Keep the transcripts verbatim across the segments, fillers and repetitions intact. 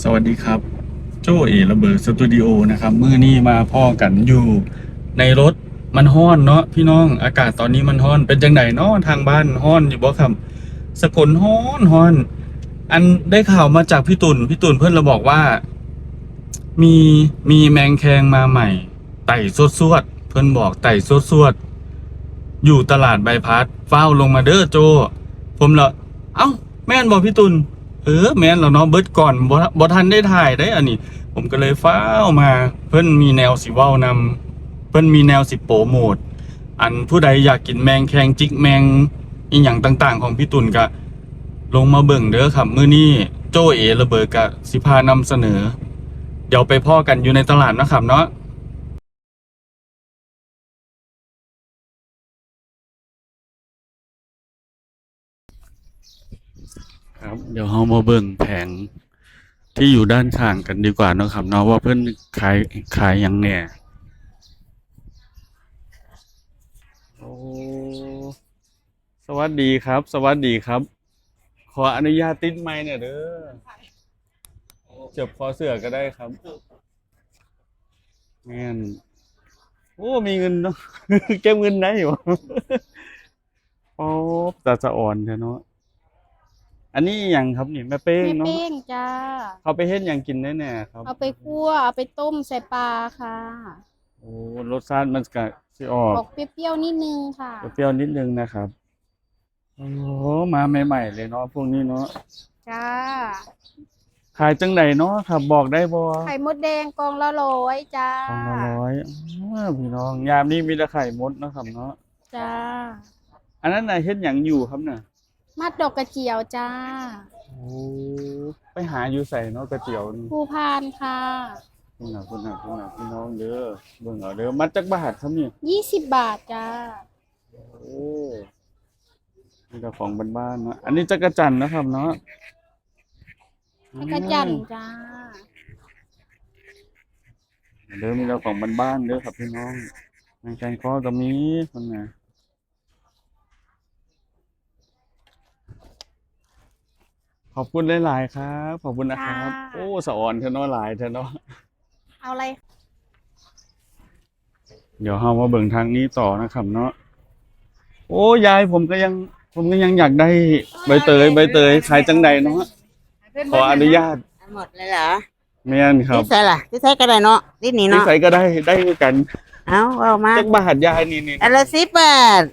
สวัสดีครับ โจ้เอระเบิดสตูดิโอนะครับ มื้อนี้มาพ้อกันอยู่ในรถ มันฮ้อนเนาะพี่น้อง อากาศตอนนี้มันฮ้อน เป็นจังได๋เนาะ ทางบ้านฮ้อนอยู่บ่ครับ สกลฮ้อนฮ้อน อันได้ข่าวมาจากพี่ตุ่น พี่ตุ่นเพิ่นละบอกว่า มี มีแมงแคงมาใหม่ ไต่สวดๆ เพิ่นบอกไต่สวดๆ อยู่ตลาดบายพาส ฟ้าวลงมาเด้อโจ้ ผมละ เอ้า แม่นบ่พี่ตุ่น เออ แม่นแล้วเนาะ เบิดก่อน บ่ บ่ทันได้ถ่ายเด้อันนี้ ผมก็เลยฟ้าวมา เพิ่นมีแนวสิเว้านำ เพิ่นมีแนวสิโปรโมต อันผู้ใดอยากกินแมงแคงจิกแมงอิหยังต่างๆ ของพี่ตุ่นก็ลงมาเบิ่งเด้อครับ มื้อนี้โจ้เอระเบิดก็สิพานำเสนอ เดี๋ยวไปพ้อกันอยู่ในตลาดเนาะครับเนาะ ครับ เดี๋ยวเรามาเบิ่งแผงที่อยู่ด้านข้างกันดีกว่าเนาะครับเนาะ ว่าเพิ่นขาย ขายหยังแหน่ โอ้ สวัสดีครับ สวัสดีครับ ขออนุญาตติดไมค์หน่อยเด้อ เจิบคอเสื้อก็ได้ครับ แม่น โอ้ มีเงินเนาะ เก็บเงินได้อยู่ โอ้ ตาสะอ่อนแท้เนาะ อันนี้อิหยังครับนี่ แม่เป้ง แม่ เนาะ เป้งจ้า เขาไปเฮ็ดหยังกินได้แหน่ครับ เอาไปคั่ว เอาไปต้มใส่ปลาค่ะ โอ้ รสชาติมันก็สิออก ออกเปรี้ยวๆนิดนึงค่ะ เปรี้ยวๆนิดนึงนะครับ โอ้ มาใหม่ๆเลยเนาะ พวกนี้เนาะ จ้า ขายจังได๋เนาะครับ บอกได้บ่ ไข่มดแดงกล่องละร้อยจ้า กล่องละร้อย อ้า พี่น้อง ยามนี้มีแต่ไข่มดเนาะครับเนาะ จ้า อันนั้นน่ะเฮ็ดหยังอยู่ครับน่ะ มัดดอกกระเจียวจ้า โอ้ ไปหาอยู่ไสเนาะ กระเจียวนี่ ภูพานค่ะ พุ้นน่ะ พุ้นน่ะ พุ้นน่ะ พี่น้องเด้อ เบิ่งเอาเด้อ มัดจักบาทครับนี่ ยี่สิบบาทจ้า โอ้ มีแต่ของบ้านๆเนาะ อันนี้จักจั่นนะครับเนาะ จักจั่นจ้า เด้อ มีแต่ของบ้านๆเด้อครับพี่น้อง แมงแคงคอก็มี คนน่ะ ขอบคุณหลายๆครับ ขอบคุณนะครับ ค่ะ โอ้ สะอ่อนแท้เนาะ หลายแท้เนาะ เอาอะไร เดี๋ยวเรามาเบิ่งทางนี้ต่อนะครับเนาะ โอ้ ยาย ผมก็ยัง ผมก็ยังอยากได้ใบเตย ใบเตย ขายจังใดเนาะ ขออนุญาต หมดเลยเหรอ แม่นครับ ที่ไสล่ะ ที่ไสก็ได้เนาะ ที่นี่เนาะ ที่ไสก็ได้ ได้คือกัน เอา เอามา จักบาทยายนี่ นี่ อันละสิบบาท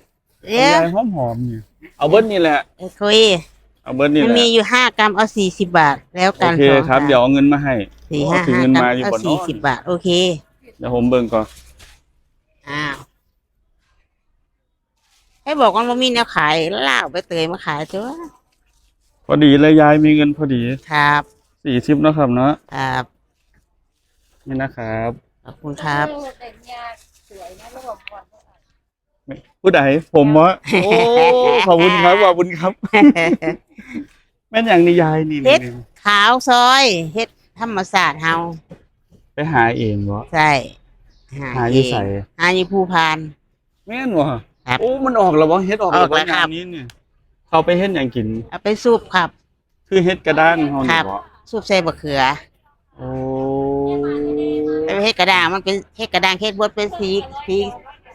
เดี๋ยว ยายหอมๆนี่ เอาเบิดนี่แหละ โอเค เอาเบิดนี่แหละ มันมีอยู่ห้ากรัม เอาสี่สิบบาท แล้วกัน โอเคครับ สองค่ะ เดี๋ยวเอาเงินมาให้ สี่ห้า โอ้ ถือเงินมาอยู่ ห้ากรัม บ่เนาะ เอาสี่สิบบาท โอเค เดี๋ยวผมเบิ่งก่อน อ้าว ให้บอกว่าบ่มีแนวขาย ล่าวใบเตยมาขายตัว พอดีเลยยาย มีเงินพอดี ครับ สี่สิบเนาะครับเนาะ ครับ นี่นะครับ ขอบคุณครับ ผู้ใด ผมเหรอ โอ้ ขอบคุณครับ ขอบคุณครับ แม่นหยังนี่ยาย นี่ เห็ด นี่ ขาวซอย เห็ดธรรมชาติเฮา ไปหาเองเหรอ ใช่ หา หาอยู่ เอง ไส หาอยู่ภูพาน แม่นบ่ ครับ โอ้ มันออกแล้วบ่ เห็ดออกแล้วบ่ ออกแล้วครับ ยามนี้เนี่ย เขาไปเฮ็ดหยังกิน เอาไปซุปครับ คือเห็ดกระด้างเฮานี่บ่ ครับ ซุปใส่บักเขือ โอ้ แต่เห็ดกระด้างมันเป็น เห็ดกระด้าง เห็ดบดเป็นสี สี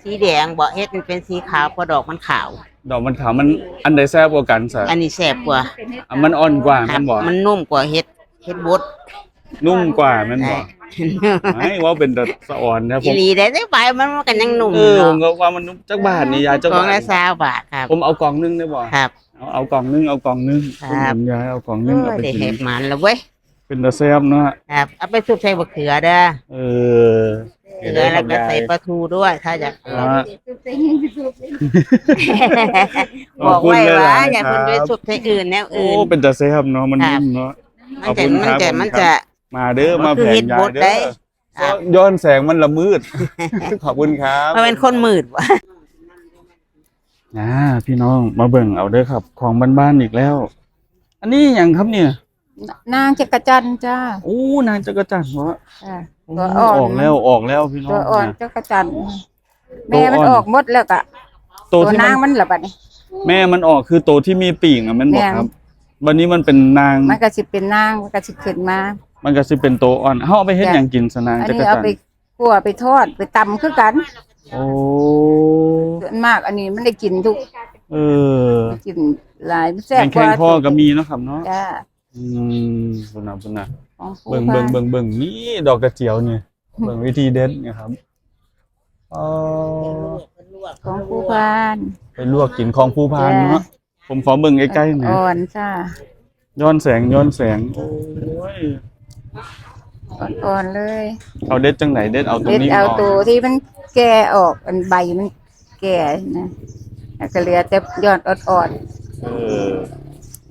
สีแดงบ่ เห็ดมันเป็นสีขาว เพราะดอกมันขาว ดอกมันขาว มันอันใดแซ่บกว่ากันซะ อันนี้แซ่บกว่า อ่ะ มันอ่อนกว่า ครับ แม่นบ่ มันนุ่มกว่าเห็ด เห็ดบด นุ่มกว่าแม่นบ่ ใช่ ไม่ ว่าเป็นแต่สะอ่อนนะ ผม อีหลีได้ แต่ใบมัน มันก็ยังนุ่ม เออ เนาะ ผมก็ว่ามันนุ่ม จักบาทนี่ยาย จักบาท กล่องละซาวบาทครับ ผมเอากล่องหนึ่งได้บ่ ครับ เอา เอากล่องหนึ่ง เอากล่องหนึ่ง ครับ คุณยายเอากล่องหนึ่ง โอ้ย เอาไปกิน ได้เห็ดหมานแล้วเว้ย เป็นตาแซ่บเนาะ ครับ เอาไปซุปใส่บักเขือเด้อ เออ เดี๋ยว เดี๋ยว แล้วก็ ยาย ใส่ปลาทูด้วย ถ้าอยาก อ่า บอกไว้ว่า ขอบคุณหลายๆ อย่าเพิ่งไป ครับ ซุปใส่อื่น แนวอื่น โอ้ เป็นตาแซ่บเนาะ มัน ครับ นิ่มเนาะ มันจะ ขอบคุณครับ มันจะ ขอบคุณครับ มันจะ มาเด้อ มัน มา คือ แผง เห็ด ยาย บด เด้อ ได้ ครับ ย้อนแสงมันละมืด ขอบคุณครับ มันเป็นคนมืดวะ อ่า พี่น้องมาเบิ่งเอาเด้อครับ ของบ้านๆอีกแล้ว อันนี้หยังครับเนี่ย นางจักจั่นจ้า โอ้ นางจักจั่นเหรอ อ่า โอ้ ตัวอ่อน ออกแล้ว ออกแล้วพี่น้อง ตัวอ่อน นะ จักจั่น ตัวอ่อน แม่มันออกหมดแล้วกะ ตัวที่มัน ตัวนางมันละบัดนี้ แม่มันออกคือตัวที่มีปีกอะแม่นบ่ แม่น ครับ บัดนี้มันเป็นนาง มันก็สิเป็นนาง มันก็สิขึ้นมา มันก็สิเป็นโตอ่อน เฮาเอาไปเฮ็ด จ้ะ หยังกินซะนาง อัน จัก นี้ กะ เอา จั่น ไป คั่วไปทอดไปตำคือกัน โอ้ ส่วนมากอันนี้มันได้กินทุก เออ ได้กินหลาย มันแซ่บ แมงแคง กว่า พ่อก็มีเนาะครับเนาะ จ้า อืม พุ้นน่ะ พุ้นน่ะ ของภู เบิ่ง พาน เบิ่ง เบิ่ง เบิ่ง นี่ดอกกระเจียวนี่ เบิ่งวิธีเด็ดนี่ครับ อ๋อ ของภูพาน ไปลวกกินของภูพานเนาะ จ้า ผมขอเบิ่งใกล้ๆหน่อย อ่อนๆ จ้า ย้อนแสง ย้อนแสง โอ้ย อ่อนๆ เลย เอาเด็ดจังไหน เด็ดเอาตรงนี้ เด็ดเอา ก่อน ตัวที่มันแก่ออก อันใบมันแก่นะ แล้วก็เหลือแต่ยอดอ่อนๆ เออ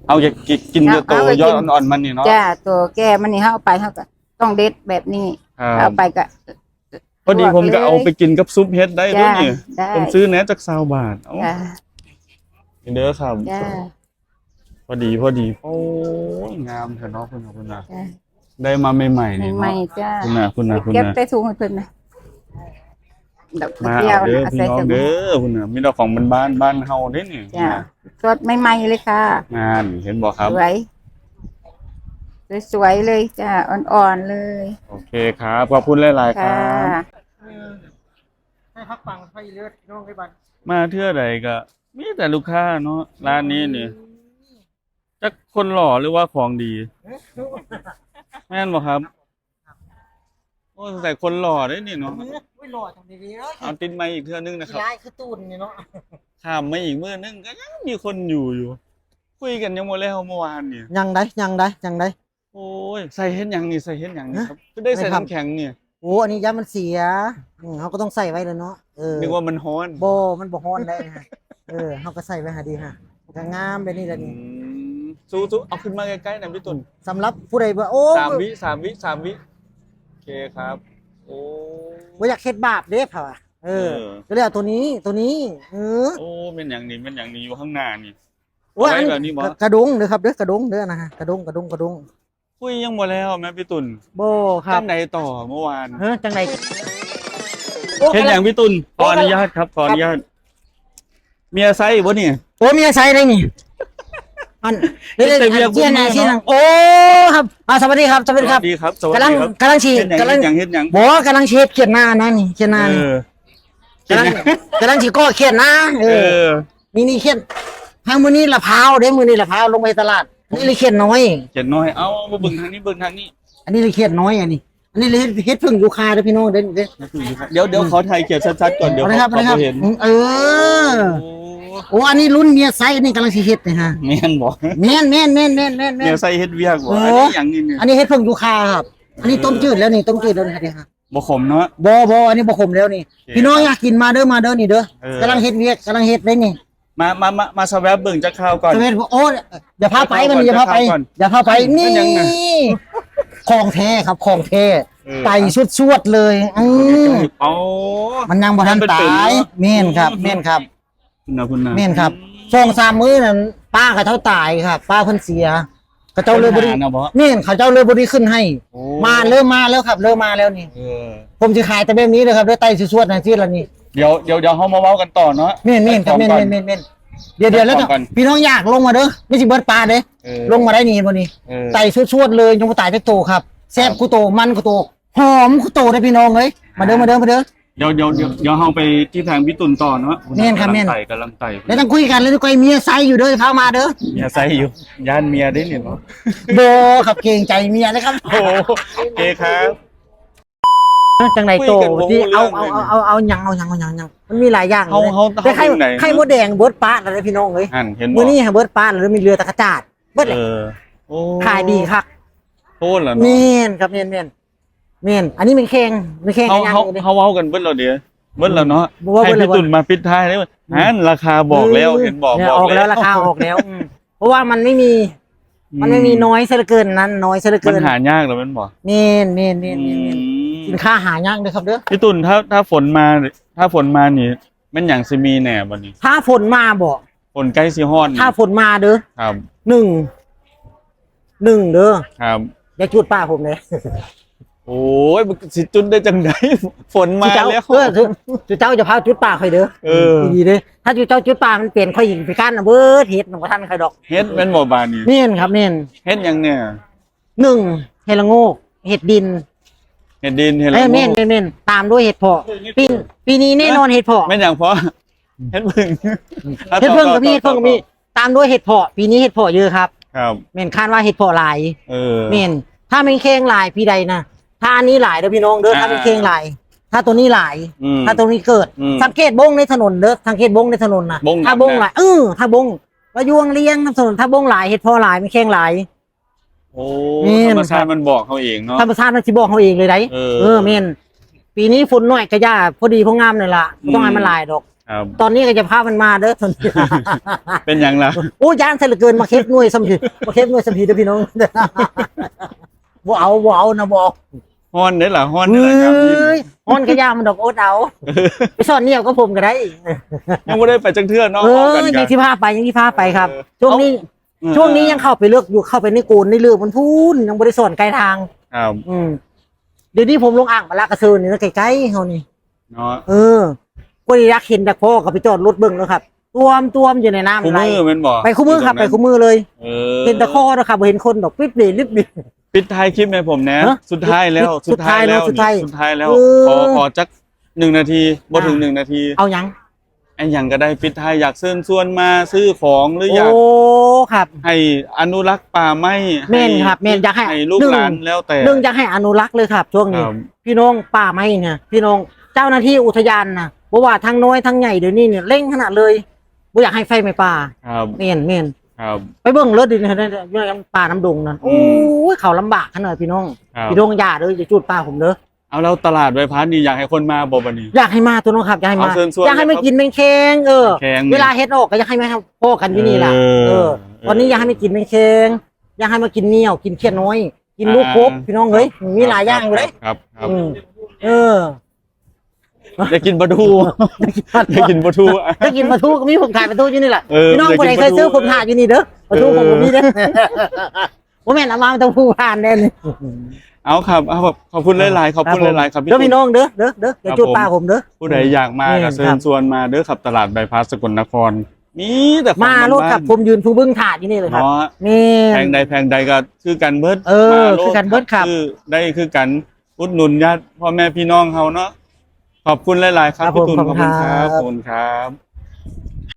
เอาอยากกิน กินแต่ตัว เอา เอาไปกิน ยอดอ่อนๆ มันนี่เนาะ จ้า ตัวแก่มันนี่ เฮาเอาไป เฮาก็ต้องเด็ดแบบนี้ ครับ เอาไปก็ พอดีผมก็เอาไปกินกับซุปเห็ดได้ จ้า ด้วยนี่ ได้ ผมซื้อแหน่จักซาวบาท เอ้า จ้า นี่เด้อครับ จ้า พอดี พอดี โอ้ย งามแท้เนาะ พุ้นน่ะ พุ้นน่ะ จ้า ได้มาใหม่ๆ นี่เนาะ ใหม่ๆ จ้า พุ้นน่ะ พุ้นน่ะ พุ้นน่ะ เก็บใส่ถุงให้เพิ่นนะ ดอกกระเจียว มาเอาเด้อ นะ เอาใส่ พี่น้อง ถุง เด้อ พุ้นน่ะ มีแต่ของบ้านๆ บ้านเฮาเด้นี่ จ้า นะ สดใหม่ๆ เลยค่ะ งาน เห็นบ่ครับ สวย สวยๆ เลยจ้า อ่อนๆ เลย โอเคครับ ขอบคุณหลายๆ ครับ ค่ะ เออ ให้พักปัง ให้เลือดพี่น้องได้บัด มาเทื่อใดก็มีแต่ลูกค้าเนาะ ร้านนี้นี่ อืม จักคนหล่อหรือว่าของดี เอ๊ะ แม่นบ่ครับ โอ้ สงสัยคนหล่อเด้นี่เนาะ เฮ้ย หล่อจังเลย เอาติดไมค์อีกเทื่อนึงนะครับ ขี้ร้ายคือตูนนี่เนาะ ข้ามมาอีกมื้อนึงก็ยังมีคนอยู่อยู่ คุยกันยังบ่แล้วเมื่อวานนี่ ยังได้ ยังได้ ยังได้ โอ้ย ใส่เฮ็ดหยังนี่ ใส่เฮ็ดหยังนี่ครับ ฮะ คือได้ใส่ ไม่ครับ น้ำแข็งนี่ โอ้ อันนี้ย่านมันเสีย อืม เฮาก็ต้องใส่ไว้แหละเนาะ เออ นึกว่ามันฮ้อน บ่ มันบ่ฮ้อนได้ฮะ เออ เฮาก็ใส่ไว้หาดีฮะ ก็งามแบบนี้แหละนี่ อืม สู้ๆ เอาขึ้นมาใกล้ๆ นะพี่ตุ่น สำหรับผู้ใดว่า โอ้ สามวิ สามวิ สามวิ โอเคครับ โอ้ บ่อยากเฮ็ดบาปเด้ เพิ่นว่า เออ เออ ก็เลยเอาตัวนี้ ตัวนี้ เออ โอ้ แม่นหยังนี่ แม่นหยังนี่ อยู่ข้างหน้านี่ โอ้ย ไว้แบบนี้บ่ อันนี้กระ กระดงเด้อครับเด้อ กระดงเด้อนะฮะ กระดง กระดง กระดง คุยยังบ่แล้วแม่พี่ตุ่น บ่ครับ จังใดต่อเมื่อวาน เฮ้ย จังใด โอ้ เฮ็ดหยังพี่ตุ่น ขออนุญาตครับ ขออนุญาต เมียไซบ่นี่ โอ้ เมียไซได้นี่ อัน เฮ็ดแต่เวียก เจียนอาชีพ บุญมือเนาะ โอ้ ครับ อ่า สวัสดีครับ สวัสดีครับ สวัสดีครับ สวัสดีครับ กำลัง กำลังสิ เฮ็ดหยัง กำลัง เฮ็ดหยัง เฮ็ดหยัง บ่ กำลังสิเฮ็ดเขียนหน้านั่นนี่ เขียนหน้านี่ เออ กำลัง กำลังสิก่อเขียนหน้า เออ เออ นี่ นี่เขียน ทางมื้อนี้ละพร้าวเด้ มื้อนี้ละพร้าวลงไปตลาด นี่เลยเขียนน้อย เขียนน้อย เอา มาเบิ่งทางนี้ เบิ่งทางนี้ อันนี้เลยเขียนน้อย อันนี้ อันนี้เลยเฮ็ด เฮ็ดผึ่งยูคาเด้อพี่น้องเด้อ เด้อ เดี๋ยว เดี๋ยวขอถ่ายเขียนชัดๆก่อน เดี๋ยว เอาเลยครับ เขา เอาเลยครับ เขาบ่เห็น เออ โอ้ โอ้ อันนี้รุ่นเมียไซนี่กำลังสิเฮ็ดนี่ฮะ แม่นบ่ แม่น แม่น แม่น แม่น แม่น แม่น เมียไซเฮ็ดเวียกบ่ เออ อันนี้หยังนี่เนี่ย อันนี้เฮ็ดผึ่งยูคาครับ อันนี้ต้มจืดแล้วนี่ ต้มจืดแล้วนี่ครับ บ่ขมเนาะ บ่ บ่ อันนี้บ่ขมแล้วนี่ โอเค พี่น้องอยากกินมาเด้อ มาเด้อนี่เด้อ เออ กำลังเฮ็ดเวียก กำลังเฮ็ดได้นี่ มา มา มา มาสแวบเบิ่งจักคราวก่อน สแวบ โอ้ อย่าพาไป มัน อย่าพาไป จักคราวก่อน อย่าพาไป นี่ มันยังไง ของแท้ครับ ของแท้ เออ ไต่สวดๆเลย อืม โอ้ มันยังบ่ทันตาย มันเป็น แม่นครับ แม่นครับ พุ้นน่ะ พุ้นน่ะ แม่นครับ สองสามมื้อนั้น ป้าเขาเจ้าตายครับ ป้าเพิ่นเสีย เขาเจ้าเลยบ่ได้ ปัญหาน่ะบ่ แม่น เขาเจ้าเลยบ่ได้ขึ้นให้ โอ้ มาเริ่มมาแล้วครับ เริ่มมาแล้วนี่ เออ ผมสิขายแต่แบบนี้เลยครับ ด้วยไต่สวดๆนะ ที่ละนี่ เดี๋ยว เดี๋ยว เดี๋ยวเฮามาเว้ากันต่อเนาะ แม่นๆครับ ขายของก่อน แม่นๆๆๆ เดี๋ยวๆ แล้วก็ ขายของก่อน พี่น้องอยากลงมาเด้อ ไม่สิเบิดปลาเด้ เออ ลงมาได้นี่บ่นี่ เออ ไต่สวดๆเลย ยังบ่ตายจักโตครับ แซ่บ ครับ กูโต มันกูโต หอมกูโตได้พี่น้องเอ้ย มาเด้อ อ่า มาเด้อ มาเด้อ เดี๋ยว เดี๋ยว เดี๋ยว เดี๋ยวเฮาไปที่ทางพี่ตุ่นต่อเนาะ แม่นครับ กำลัง แม่น ไต่ กำลังไต่ แล้วต้องคุยกัน แล้วค่อยเมียไซอยู่เด้อ เข้ามาเด้อ เมียไซอยู่ ย่านเมียได้นี่เนาะ บ่ครับ เกรงใจเมียนะครับ โอ้ โอเคครับ จังได๋โต คุยกันบ่ ที่ รู้เรื่อง เอา เอา เลย เอา เอา เอาหยัง เอาหยัง เอาหยัง หยัง มันมีหลายอย่าง เฮา เลย เฮา แต่ไข่ เฮาถึงไหน ไข่มดแดงเบิดปะแล้วพี่น้องเอ้ย หั่น เห็นบ่ มื้อนี้หาเบิดปะแล้ว มีเหลือแต่กระจาด เบิดเลย เออ โอ้ ขายดีคัก โทษล่ะเนาะ แม่นครับ แม่น แม่น แม่น อันนี้แม่นแข้ง แม่นแข้ง เฮา ย่าง เฮา อยู่เด้ เฮาเว้ากันเบิดแล้วเด้ เบิดแล้วเนาะ บ่ว่า ให้ เบิดแล้ว พี่ตุ่นมาปิดท้ายเด้อ อืม หั่น ราคาบอกแล้ว เออ เห็นบอก เนี่ย บอก ออกแล้ว แล้ว ราคาออกแล้ว อืม เพราะว่ามันไม่มี อืม มันไม่มี น้อยซะเหลือเกินนั้น น้อยซะเหลือเกิน มันหายากแล้วแม่นบ่ แม่น แม่น แม่น แม่น แม่น อืม สินค้าหายากเด้อครับเด้อ พี่ตุ่น ถ้า ถ้าฝนมา ถ้าฝนมานี่ แม่นหยังสิมีแหน่บัดนี้ ถ้าฝนมาบ่ ฝนใกล้สิฮอดนี่ ถ้าฝนมาเด้อ ครับ หนึ่ง หนึ่งเด้อ ครับ อย่าจุดปากผมเด้ โอ้ย มันสิจุดได้จังใด๋ ฝนมาแล้ว เออ จุดเจ้าอย่าพาจุดปากข่อยเด้อ เออ ดีๆเด้อ ถ้าจุดเจ้าจุดปากมันเปลี่ยนข่อยยิงไปกั้นน่ะเบิดเฮ็ดนำบ่ทันข่อยดอก เฮ็ดแม่นบ่บาดนี้ แม่นครับ แม่น เฮ็ดหยังเนี่ย หนึ่ง เห็ดละโงก เห็ดดิน เห็ดดินเห็ด เอ้ ละ ย โง แม่น ก แม่นแม่นตามด้วยเห็ดเผาะ ปีปีนี้แน่นอนเห็ดเผาะ แม่นอย่างเพราะเห็ดผึ่ง เห็ดเผิ่งก็มี ต่อ เห็ดเผิ่งก็มี ต่อ ตามด้วยเห็ดเผาะ ปีนี้เห็ดเผาะเยอะครับ ครับ แม่นคาดว่าเห็ดเผาะหลาย เออ แม่นถ้าแม่นแข้งหลายปีใดนะ ถ้าอันนี้หลายเด้อพี่น้องเด้อ อ่า ถ้าแม่นแข้งหลาย ถ้าตัวนี้หลาย อืม ถ้าตัวนี้เกิด อืม สังเกตบ้งในถนนเด้อ สังเกตบ้งในถนนนะ บ้งดำ ถ้าบ้งหลายเออถ้าบ้งว่ายวงเลี้ยงถนนถ้าบ้งหลายเห็ดเผาะหลายแม่นแข้งหลาย โอ้ แม่น ธรรมชาติมันบอกเขาเองเนาะ ธรรมชาติมันสิบอกเขาเองเลยได้ เออ เออแม่นปีนี้ฝนหน่อยก็ย่าพอดีพองามนั่นล่ะ อืม บ่ต้องให้มันหลายดอก ครับ ตอนนี้ก็จะพามันมาเด้อตอนนี้ เป็นอย่างละ โอ้ย่านซะเหลือเกินมาเก็บหน่วยสำพีมาเก็บหน่วยสำพีเด้อพี่น้อง บ่เอาบ่เอานะบ่เอา ฮ้อนได้อล่ะฮ้อนได้อล่ะครับ เอ้ยฮ้อนก็ย่ามันดอกอดเอาไปสอนเหนี่ยวกับผมก็ได้ ยังไม่ได้ไปจังเทื่อเนาะ เอ เว้า อ กัน ยังสิพาไปยังสิพาไปครับ เออ ช่วงนี้ เออ ช่วงนี้ยังเข้าไปเลิกอยู่เข้าไปในโกนในเรื่องมันพูนยังบ่ได้สอนไกลทาง ครับ อืมเดี๋ยวนี้ผมลงอ่างมาละกระเซินนี่นะใกล้ๆเฮานี่ เนาะ เออก็อยากเห็นแต่พ่อก็ไปจอดรถเบิ่งแล้วครับตวมตวมอยู่ในน้ำ คู่ ไหล มือแม่นบ่ ไปคู่มือครับ ต ไป รงนั้น คู่มือเลย เออ เห็นแต่ข้อนะครับเห็นคนดอกปิ๊บเลยลิบเลย ปิดท้ายคลิปให้ผมแหนะ ฮะ สุดท้ายแล้ว สุดท้ายแล้ว สุดท้ายแล้ว สุดท้าย นี่สุดท้ายแล้ว เออ ขอขอจักหนึ่งนาทีบ่ถึง อ่า หนึ่งนาที เอายัง ไอ้หยังก็ได้ปิดท้ายอยากเชิญชวนมาซื้อของหรืออยาก โอ้ครับ ให้อนุรักษ์ป่าไม้ แม่นครับแม่นอยากให้ ให้ลูก หนึ่ง หลานแล้วแต่ หนึ่งอยากให้อนุรักษ์เลยครับ ช่วงนี้ ครับ พี่น้องป่าไม้นะพี่น้องเจ้าหน้าที่อุทยานนะเพราะว่าทั้งน้อยทั้งใหญ่เดี๋ยวนี้เนี่ยเร่งขนาดเลยบ่อยากให้ไฟไหม้ป่า ครับ แม่นแม่น ครับ ไปเบิ่งเลยดิเนี่ยป่าน้ำดงนั่น อื โอ้ ม ยเขาลำบากขนาดพี่น้อง ครับ พี่น้องอย่าเด้ออย่าจูดป่าผมเด้อ เอาแล้วตลาดใบพัดนี่อยากให้คนมาบ่บัดนี้ อยากให้มาตัวน้องครับอยากให้มา เอาเชิญชวน อยากให้ เลย มา ครับ กินแมงแคงเออ แคง เวลาเฮ็ดออกก็อยากให้มาพ่อกันที่นี่ล่ะ เออ เออ เออ ตอนนี้อยากให้มากินแมงแคงอยากให้มากินเหนี่ยวกินเขียดน้อย กินลูกกบ อ่า พี่น้องเอ้ยมีหลายอย่างอยู่เลย ครับครับ อืมเออ อยากกินปลาทูอยากกินปลาทู ถ้ากินปลาทูก็มีผมขายปลาทูอยู่นี่แหละ เออ พี่น้อง อยาก คน กิน ไหนเคย ปลาทู ซื้อผมถ่ายอยู่นี่เด้อปลาทู เออ ผมก็มีเด้อว่าแม่นเอามาเป็นผู้ผ่านแน่นี่ เอาครับเอาขอบคุณหลายๆขอบคุณหลายๆครับพี่ เด้อพี่น้องเด้อเด้อเด้ออย่า ครับ จุด ผม ป่าผมเด้อ ผู้ใดอยากมา แม่น ก็เชิ ครั ญ บ ชวนมาเด้อครับตลาดใบพัดสกลนคร มีแต่ของ มาโลดครับ บ้น ผมยืนผู้เบิ่งถ่ายอยู่นี่เลยครับ เนาะ แม่น แพงใดแพงใดก็คือกันเบิด เออ มาโลด คือกันเบิดครับ ซื้อได้คือกันอุดหนุนญาติพ่อแม่พี่น้องเฮาเนาะขอบคุณหลายๆครับ ครับ พี่ตูน ผม ขอบคุณค ขอบคุณครั รับบ ขอบคุณครับ